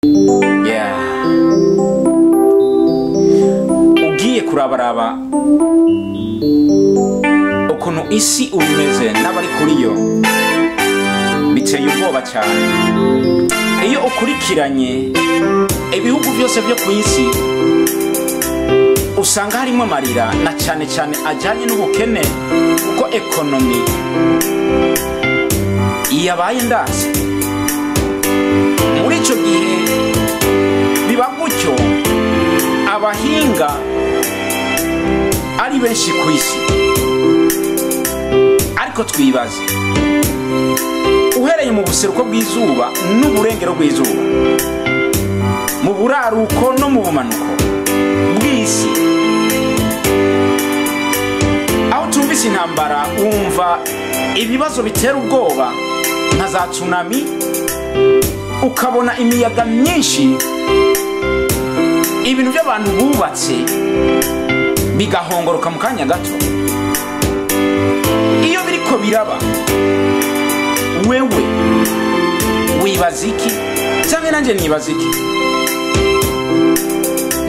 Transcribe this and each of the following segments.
Yeah. Ugiye kurabaraba ukuntu isi ubimeze n'abari kuri yo, biteye ubwoba cyane. Iyo ukurikiranye ibihugu byose byo ku isi, usanga harimo amarira, na cyane cyane ajyanye n'ubukene, kuko économie yabaye ndanse. Muri icyo gihe biba gutyo, abahinga ari benshi ku isi. Ariko twibaze, uhereye mu buseruko bw'izuba n'uburengero bw'izuba, mu buraruko no mu bumanuko bw'isi, aho tumvise intambara, wumva ibibazo bitera ubwoba nka za tsunami, ukabona imiyaga myinshi, ibintu by'abantu bubatse bigahongoroka mu kanya gato. Iyo biriko biraba, wewe wibaza iki? Cyangwa nanjye nibaza iki?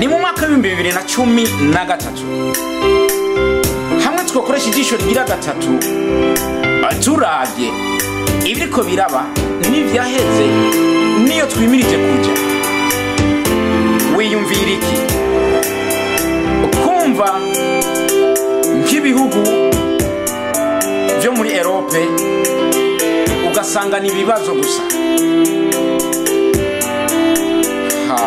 Ni mu mwaka w'2013, hamwe twakoresha ijisho rigira gatatu, turabye ibiriko biraba n'ivyaheze niyo twimirije kuja, wiyumvira iki? Kumva nk'ibihugu byo muri Europe, ugasanga ni ibibazo gusa. Ha.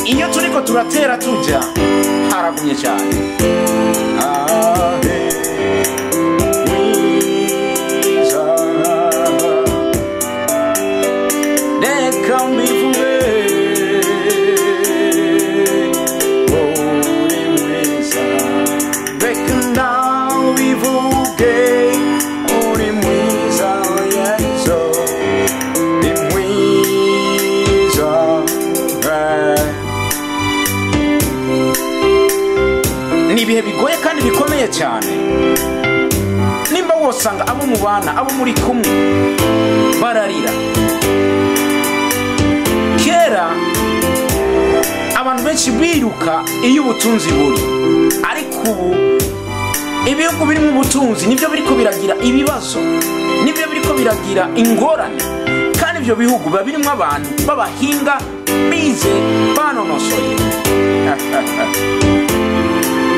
Iyo turiko turatera tuja haragumye cyane. Ahe, mwiza, reka mbivuge, uri mwiza, reka ndabivuge, uri mwiza Yesu, uri mwiza. Ni ibihe bigoye kandi bikomeye cyane. Nimba wosanga abo mubana, abo muri kumwe bararira. Kera abantu benshi biruka iyo ubutunzi buri, ariko ubu ibihugu birimo ubutunzi nibyo biriko biragira ibibazo, nibyo biriko biragira ingorane, kandi ibyo bihugu biba birimo abantu b'abahinga bize banonosoye.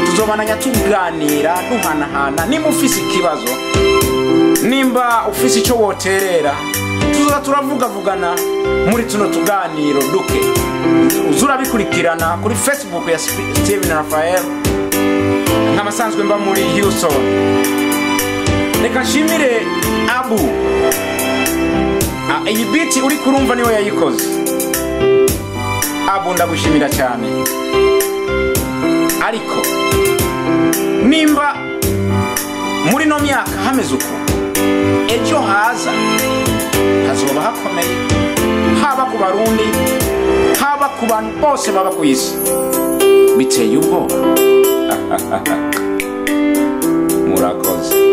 Tuzobananya tuganira, duhanahana. Nimba ufise ikibazo, nimba ufise icyo woterera, tuzoza turavugavugana muri tuno tuganiro duke. Uzurabikurikirana kuri Facebook ya Steven Raphael, nk'amasanzwe mba muri Houston. Reka nshimire Abu. Iyi beat uri kurumva niwe yayikoze. Abu, ndagushimira cyane. Ariko nimba muri no myaka hameze uko, ejo haza hazoba hakomeye, haba ku Barundi, haba ku bantu bose baba ku isi. Biteye ubwoba. Murakoze.